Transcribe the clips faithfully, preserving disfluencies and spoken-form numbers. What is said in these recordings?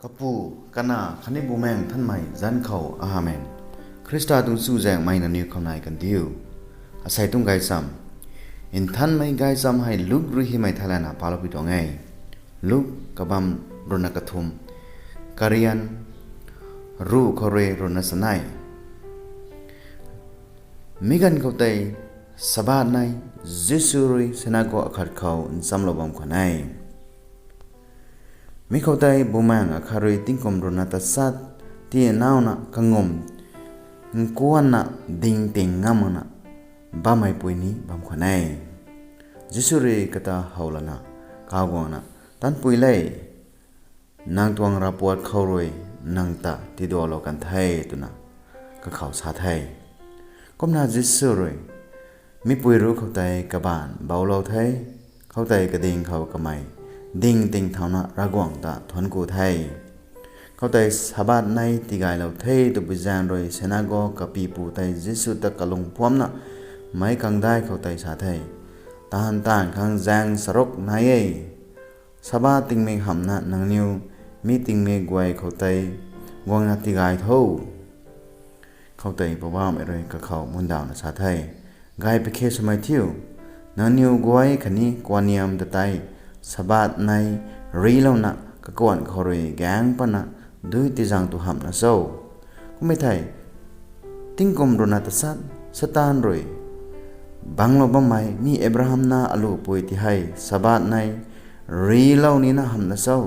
Kapu, Kanac khatni Bumaengh Nthanmei zanc khou, Amen. Khrista tuang chuzaenghmei nangniw khou nai kan diu. Asei tuang gaychamv. Nthanmei gaychamv hei Luk rui hymei thaylana paloupui tuang e. Luk kabamv ruhna kathumh, karian ruh khou rui ruhna chanei. Mi ganv khou tei Sabbath nei Jisu rui sinagog akhat khou nchamlou bam khwan e. Mi khou tei bumaengh akhat rui tingkum ruhna tachat tii nauna kangum nkuanna ding ting ngam makna bammei pui ni bam khwan e. Jisu rui kata how lana, kaguangna, Tanpui le, nang tuang ravpuat khou rui nang ta tiduaklou kan the, twna kakhou sa the. Kumna Jisu rui mipui ruc khou tei kabaanc bouclou the, khoutei kading khou kamei ding ting thauna Ravguangc ta thuanc ku the. Khoutei Sabbath nei tigaylou the twpui zaeng rui sinagog kapypu tei Jisu ta kalung phuamcna meic kangdai khou tei sa the, Taanv taanv khang zaeng charuk nai e. Sabbath tingmik hamhna nangniw mi tingmik guay khou tei guangna tigay tho. Khoutei Poubauhmei rui kakhou mundawna sa the, Gay pakhe swmei thiu, nangniw guay khatni kuanniam ta tei Sabbath nei rilouna kakuanh khou rui gaeng patna dui tizang tu hamhna cho? Kummei thei, tingkum ruhna tachat Seitaan rui banglou bammei mi Abraham nac aluhpui ti hei Sabbath nei rilou nina hamhna cho?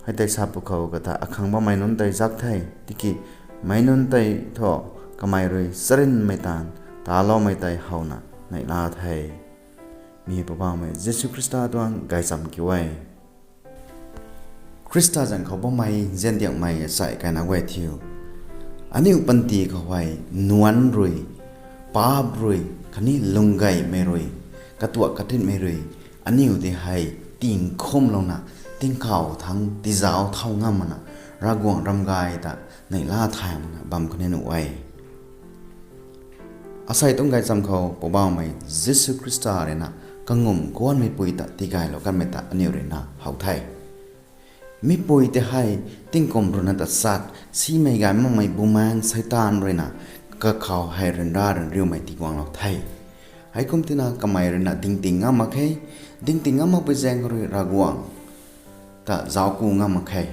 Hei tei sa pwkhou kata akhang bammei nunc tei zak the, tiki meic nunc tei thu kamei rui charynmei taanv taloumei tei howna neihla the. Mi hei Poubauhmei Jisu Khrista tuang gaychamv kiu e. Khrista zanc khou bammei nziandiakmei achai kaina guay thiu, aniu panty khou hei nuanc rui, paap rui khatni lunggaymei rui, katuak katitmei rui aniu tei hei tingkhumlouna, tingkauh thangc tizauc thau ngam makna, Ravguangc ramgay ta neihla thay makna bam khatni nuh e. Asei tuang gaychamv khou Poubauhmei Jisu Khrista rui na kangum kuanmeipui ta tigaylou kanmei ta aniu rui na how the. Mipui tei hei tingkum ruhna tachat simei gay makmei bumaengh Seitaan rui na kakhou hei ryanra ryanriumei tiguanglou the. Heikum tina kamei rui na ding ting ngam mak khe, ding ting ngam makpui zaeng khou rui Ravguangc ta zauc ku ngam mak khe.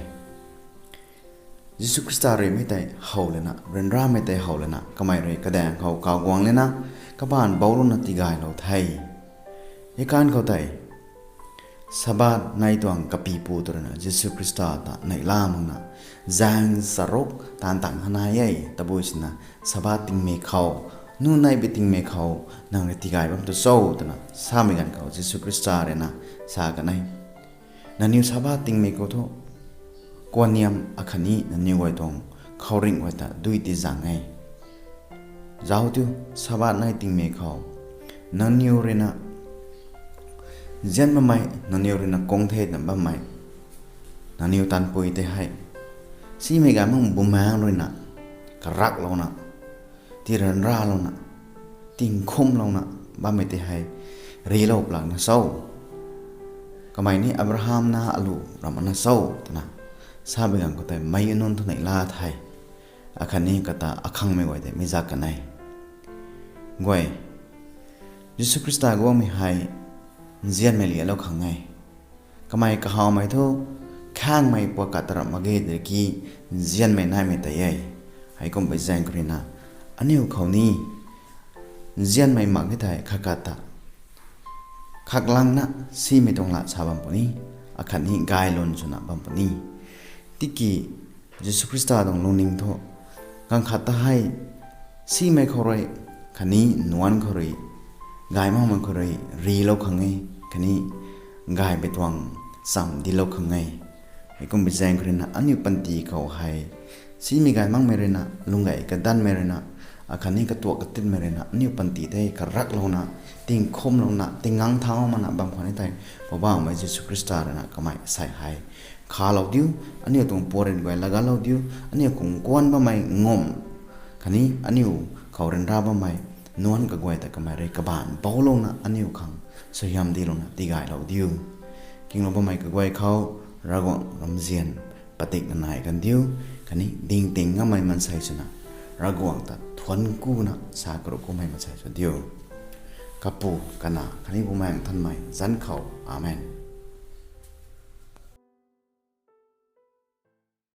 Jisu Khrista rui mi tei how lana, ryanramei tei how lana, kamei rui kadaeng khou kaguang lana, kabaanc bouclouna tigaylou the. Hei kan khou tei, Sabbath nei tuang kapypu tw rui na Jisu Khrista ta neihla makna, zaeng charuk taanv tang hanai e, tabui sina Sabbath tingmik khou, nuh neihbi tingmik khou nang rui tigay bam tu cho, twna samei ganv khou Jisu Khrista rui na sa kan e, Nangniw Sabbath tingmik khou thu, kuanniam akhatni nangniw guay tuang khouringh guay ta dui tizang e. Zauc tiu, Sabbath nei tingmik khou nangniw rui na nzian bammei, nangniw rui na kung the twna bammei, nangniw tanpui tei hei, simei gay makmei bumaengh rui na karaklouna, tiryanralouna, tingkhumlouna bammei tei hei rilou plakna cho? Kamei ni Abraham nac aluh ramh makna cho? Twna samei ganv khou tei meic nunc thu neihla the. Akhatni kata akhangmei guay tei mi zak kan e. Guay, Jisu Khrista guangmei hei nzianmei lialou khang e. Kamei kahawmei thu, khaengmei puat kat ta ramh mak ge tiki nzianmei naimei tei e. Heikumhpui zaeng khou rui na, aniu khou ni nzianmei mak e thei khat khat ta khaklangna simei tuang lat sa bam puni, akhatni gaylwn swna bam puni. Tiki Jisu Khrista tuang lungning thu, ganv khat ta hei simei khou rui, khatni nuanc khou rui, gay makmei khou rui rilou khang e, khatni gaymei tuang chamv dilou khang e. Heikumhpui zaeng khou rui na aniu panty khou hei, simei gay makmei rui na, lungay kadanmei rui na, akhatni katuak katinmei rui na aniu panty tei karaklouna, tingkhumlouna, tingang thau makna bam khwan e thei, Poubauhmei Jisu Khrista rui na kamei asei hei khalou diu, aniu tuang puarin guay lagatlou diu, aniu khang kuan bammei ngum, khatni aniu khou ryanra bammei nuanc kaguay ta kamei rui kabaanc bouclouna aniu khang suaihiam dilouna tigaylou diu. Kinglou bammei kaguay khou Ravguangc ramzian padikna nai kan diu, khatni dingting ngammei mansei swna Ravguangc ta thuanc kuna sa karu kummei mansei sw diu. Kapu, Kanac khatni Bumaengh Nthanmei zanc khou. Amen.